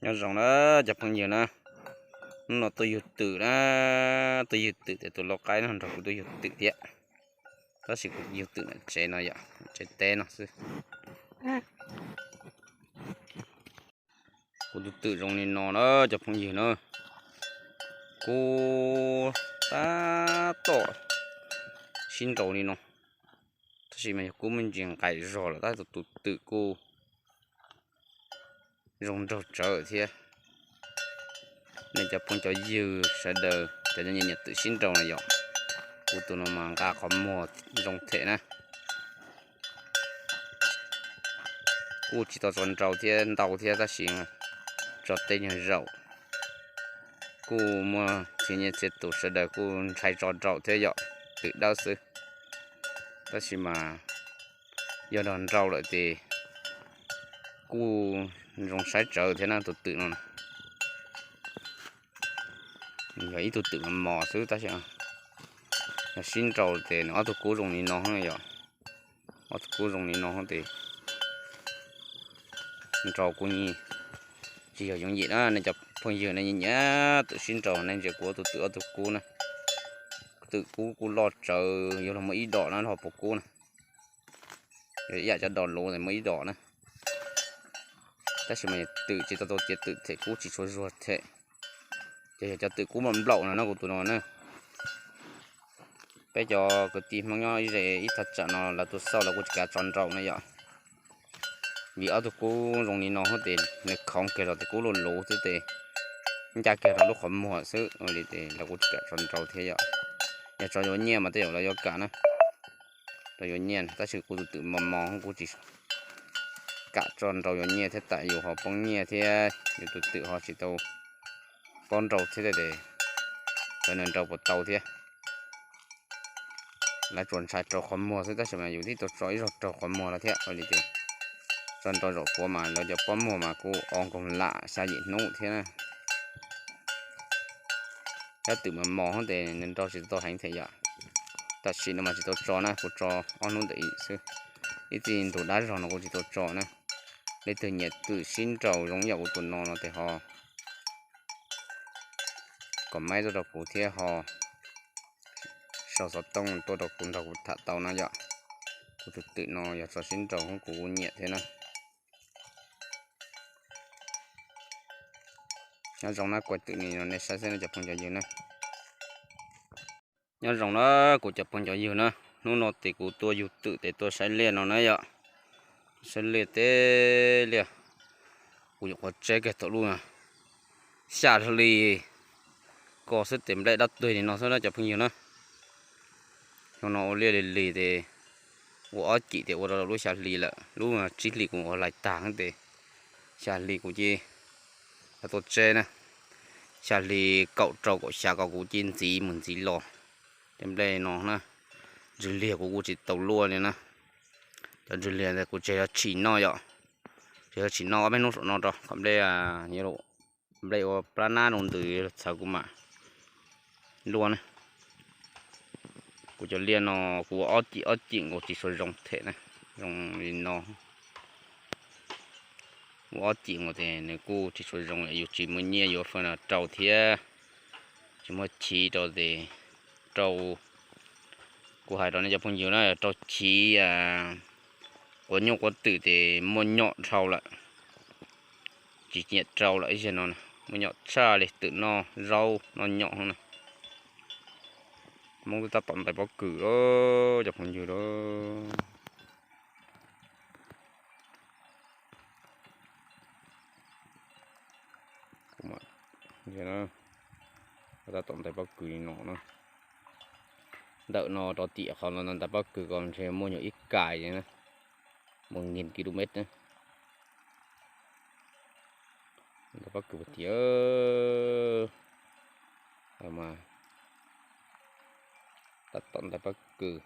Nyob zoo na cov phooj ywg na, hnub no tuaj yug twm na, tuaj yug twm tias tus lau qaib no nrog kuv tuaj yug twm thiab, tab sis kuv yug twm ntawm tsev no yom, tsev teb no xwb. Kuv tus twm zoo li no na cov phooj ywg na, kub tab tom sib nraus li no, tab sis mas yog kub me ntsis nqaim zog lawm tab sis tus twm kuj zoo nraug tsawv thiab. Nej cov phooj cov ywg sawv daws cov nyiam nyiam twm sib nraus na yom, kuv tus no mas nqa qhov muag zoo them na. Kuj tsis tau tso nrau thiab ntau thiab tab sis tso tej nyuag zaum. Kuj muaj txhia nyiaj txhia tus sawv daws kuj ntshai tso nrau thiab yom, twm dawb xwb. Tab sis mas yog nrog nrau lawm ces kuj zoo saib tsawv thiab na tus twm no. Yog ib tug twm mos mos xwb tab sis yog sib nrau ces nws ob tug kub zoo li no yom, ob tug kub zoo li no ces nrau kuj tsis yog yoov yim na. Nej cov phooj ywg nej nyiam twm sib nraus nej ntsia kuv ob tug twm ob tug kub na, twm kub kuj loj tsawv, yuav luag muaj ib dos na, ho puas kub na, yog ib yam cov dos luv muaj ib dos na. Tab sis mas twm tsis tau tau tiav twm them kub tsis tshua zuag them, ces yog cov twm kub nplaum nplaum no na kuv tus no na. Peb cov kwv tij Hmoob nyob ib ze ib thaj tsam no lawv tuaj xauj lawv kuj tsis kam tso nrau na yom, vim ob tug kub zoo li no xwb ces nws khoov kiag los tes kub luj luv xwb ces ncaj kiag rau lub qhov muag xwb li ces lawv kuj tsis kam tso nrau thiab yom. Yog tso yuav nyiaj mas tej zaum lawv yuav kam na, tso yuav nyiaj tab sis kuv tus twm mos mos kuj tsis kam tso nrau yuav nyiaj thiab tam yus ho poob nyiaj thiab yus tus twm ho tsis tau paub nrau thiab tes cov nws nrau puas tau thiab. Lawv tsuas ntshai raug qhov muag xwb tab sis mas yus tib tug tso ib zaug raug qhov muag lawm thiab li ces tso nrau zaum puav mas lawv cov pob muag mas kuj o nkoog lam xya yim hnub thiab na. Cov twm mos mos ces nws nrau tsis tau heev thiab yom. Tam sim no mas tsis tau tso na, kuv tso ob hnub ntawm ib xwb, ib txij ntug dab zog no kuv tsis tau tso na. Leej twg nyiam twm sib nraus zoo yam kuv tus no no tes ho comment tuaj rau kuv thiab ho sau xov tooj tuaj rau kuv nrog kuv tham tau na yom. Kuv tus twm no yog tso sib nraus kuv kuj nyiam thiab na. Nyob zoo na, kuv twm ni no nej saib xwb no cov phooj cov ywg na. Nyob zoo na kuv cov phooj cov ywg na, hnub no tes kuv tuaj yug twm tes tuaj saib liaj no na yom. Saib liaj teb liaj, kuv nyuam qhuav tseb kiag thaum lub xya hli ko xwb tes nplej dab tuag li no xwb na cov phooj ywg na. Hnub no ua liaj lig lig tes ua ob cim tes ua rau lub xya hli lawm, lub tsib hli kuv ua lais tag tes xya hli kuv cia li tuaj tseb na. Xya hli kaum rau kaum xya ko kuv cia li ntxiv mus ntxiv los. Cov nplej no na, ntswg liag kuv kuj tsis tau luaj li na. Cov ntswg liag kuv tseg yog tshim noj yom, tseg yog tshim noj ob peb hnub saum no rau kom nplej, nplej ua plab nab rau ntws txhawv kuv mam luaj na. Kuv cov liaj no kuv ua ob cim ob cim nkaus tsis tshua zoo them na, zoo li no. Ua ob cim nkaus tes nws kuj tsis tshua zoo, yus tsis muaj nyiaj yuav fawb no rau thiab, tsis muaj chiv rau tes rau. Kuv hais rau nej cov phooj ywg na, rau chiv quav nyuj quav twm tes muaj nyom dhau lawm, tsis nyiam rau lawm ib zaug no, muaj nyom tshaj li twm noj zaub noj nyom na. Hmoob twb tab tom ntais pob kws lawm cov phooj ywg lawm. Tab tom ntais pob kws li no na. Ntawm no rau tim qhov no ntais pob kws ko ntshe muaj nyuag ib kais na, một nghìn ki-lô-mét na. Ntais pob kws tiag mas, tab tom ntais pob kws.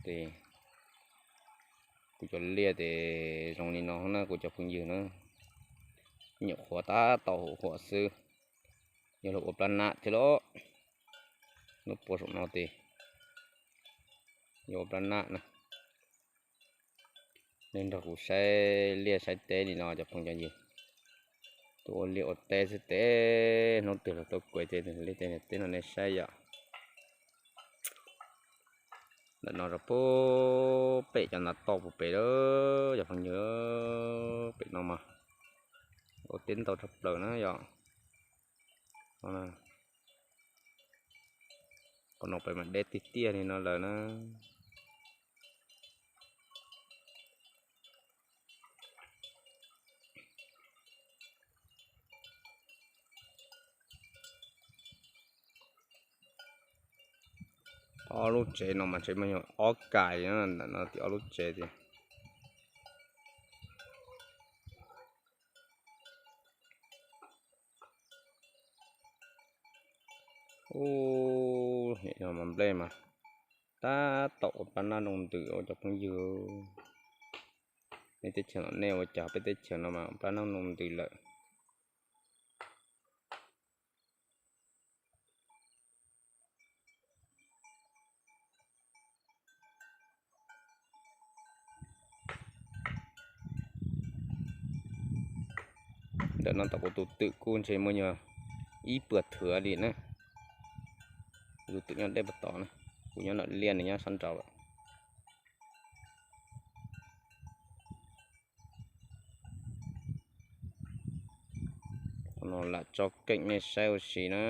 Ces kuv cov liaj tes zoo li no na kuv cov phooj ywg na, nyuam qhuav tab tom huam huam xwb, yog los ua plab nab thiab los. Lub puas saum no tes yog ua plab nab na. Nej nrog kuv saib liaj saib teb li no cov phooj cov ywg. Tus ua liaj ua teb xwb tes, hnub twg los tau kuav ces li tej niam teb no nej saib yom. Ntawm no rau pem cov ntav toj puag pem lawm cov phooj ywg, pem no mas ua teb ntau tshaj plaws na yom. Qhov no pem mas deb tiag tiag li no lawm na. Ob lub tsev no mas tsev muaj yog ob kais, ntawm no tim ob lub tsev tiag. Ub, niam yog mas nplej mas tab tom ua plab nab noo ntws ua cov phooj ywg. Nej teb chaws no nej ua cas, peb teb chaws no mas plab nab noo ntws lawm. Ntawm no tom kuv tus twm kuj ntshe muaj nyuag ib puas thwv li na. Kuv tus twm nyob deb puag tod na, kuv nyob nram liaj nws nyob sab nraud lawm. No lam tso keej nej saib ua si na.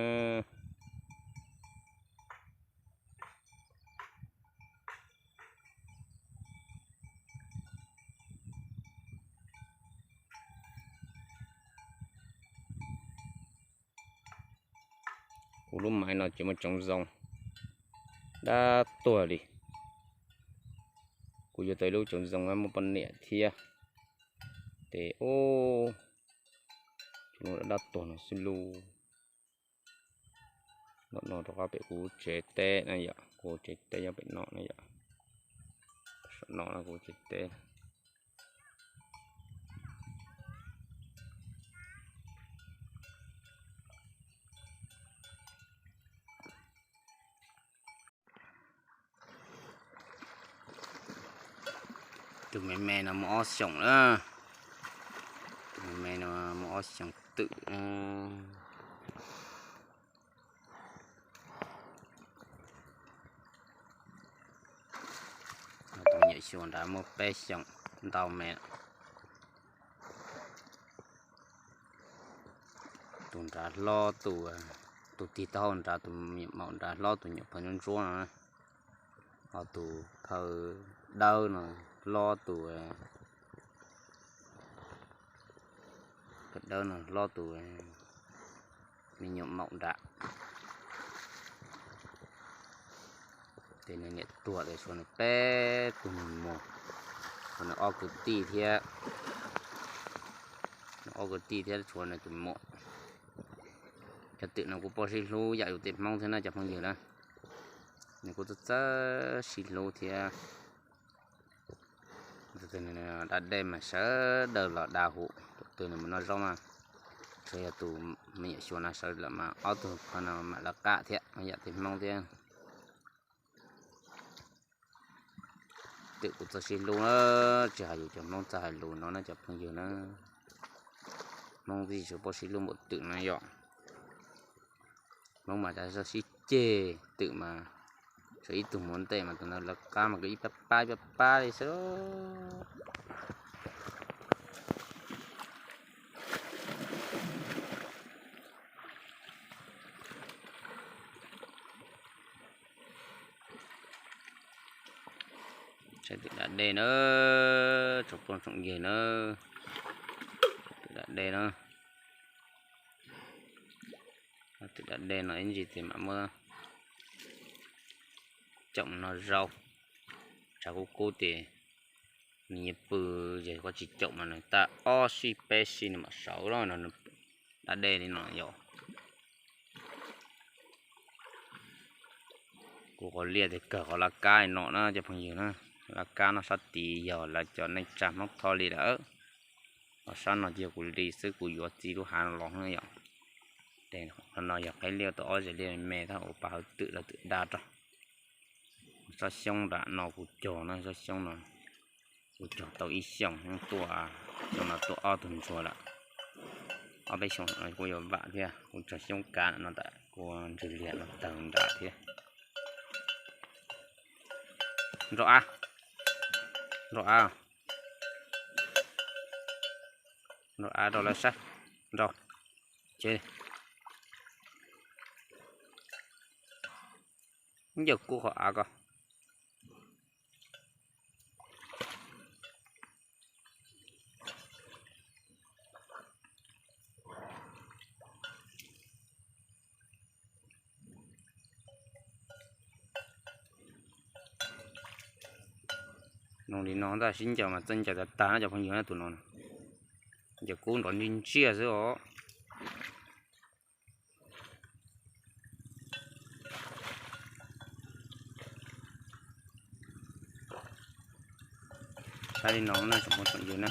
Kuv lub maiv no tsis muaj tsoov zoo, dab tuag li. Kuv yuav tau ib lub tsoov zoo muaj poj niam thiab. Ces ub, dab tuag no xwb lauj. Ntawm no rov qab pem kuv tsev teb na yom, kuv tsev teb nyob pem no na yom. Saum no kuv tsev teb. Tus me me no muaj ob xyoos na. Tus me me no muaj ob xyoos twm. Tus me nyuam xyuas nrad muaj peb xyoos ntau me. Tus nrad hlob, tus tig taub hau nrad, tus me nyuam maum nrad hlob tus nyuam phaw ntsuab ntsuab no. Ho tus phaw dawb no hlob tus, phaw dawb no hlob tus me nyuam maum nrad. Ces nws niam tuag ces tshuav nws peb tug nus muag. Tshuav nws ob kwv tij thiab, nws ob kwv tij thiab tshuav nws tus muam. Cov twm no kuj poj sib hlub yam yus tej Hmoob thiab na cov phooj ywg na. Nws kuj txawj txawj sib hlub thiab. Da dej mas sawv daws los da huv, tus twg nws mus noj zaub mas, tsuas yog tus me nyuam xyuas no sawv lawm mas ob tug phaw no mam lawv qab thiab, yam tej Hmoob thiab. Twm kuj txawj sib hlub na, tsis hais yus cov Hmoob txawj hais lus no na cov phooj ywg na. Hmoob tsis tshua poj sib hlub npaum twm no yom. Hmoob mas txawj sib ceg, twm mas tsuas ib tug mus ntej mas tus ntawd lawv qab mas ib pab pab ib pab pab li xwb. Saib twm da dej na, tsoom phooj tsoom ywg na, twm da dej na. Twm da dej no ib ntsis ces mam muab caum noj zaub. Tshav kub kub ces nws yeej pw, yog koj tsis caum mas nws tag ob sij peb sij nws mam sawv los no. Da dej li no yom. Kuv qhov liaj tias kawg qhov laj kab no na cov phooj ywg na. Laj kab no sab tid yog lawv cov neej tsa Hmoob Thoj li lawm. Ho sab no ces yog kuv li xwb, kuv yuav txiv lub hav no los na yom. Ces no yog qhib liaj tau ob zeg liaj me me thiab ua pa hawv twm rau twm da rau. Tsob xyoob nram no kuv cog na, tsob xyoob no kuv cog tau ib xyoos tuaj, xyoo no tuaj ob tug ntsuag lawm. Ob peb xyoos no kuj yuav vam thiab, kuv tso xyoob kav no tas kuv ntswg liag no tawg nram thiab. Nrau av, nrau av, nrau av rau lawv saib, nrau, ces ncaws kub qhov av ko. Zoo li no tab sis ncaws mas txawj ncaws tag tag na cov phooj ywg na, tus no ncaws kub nrov ntsiag ntsiag xwb os. Saib li no na tsoom phooj tsoom ywg na.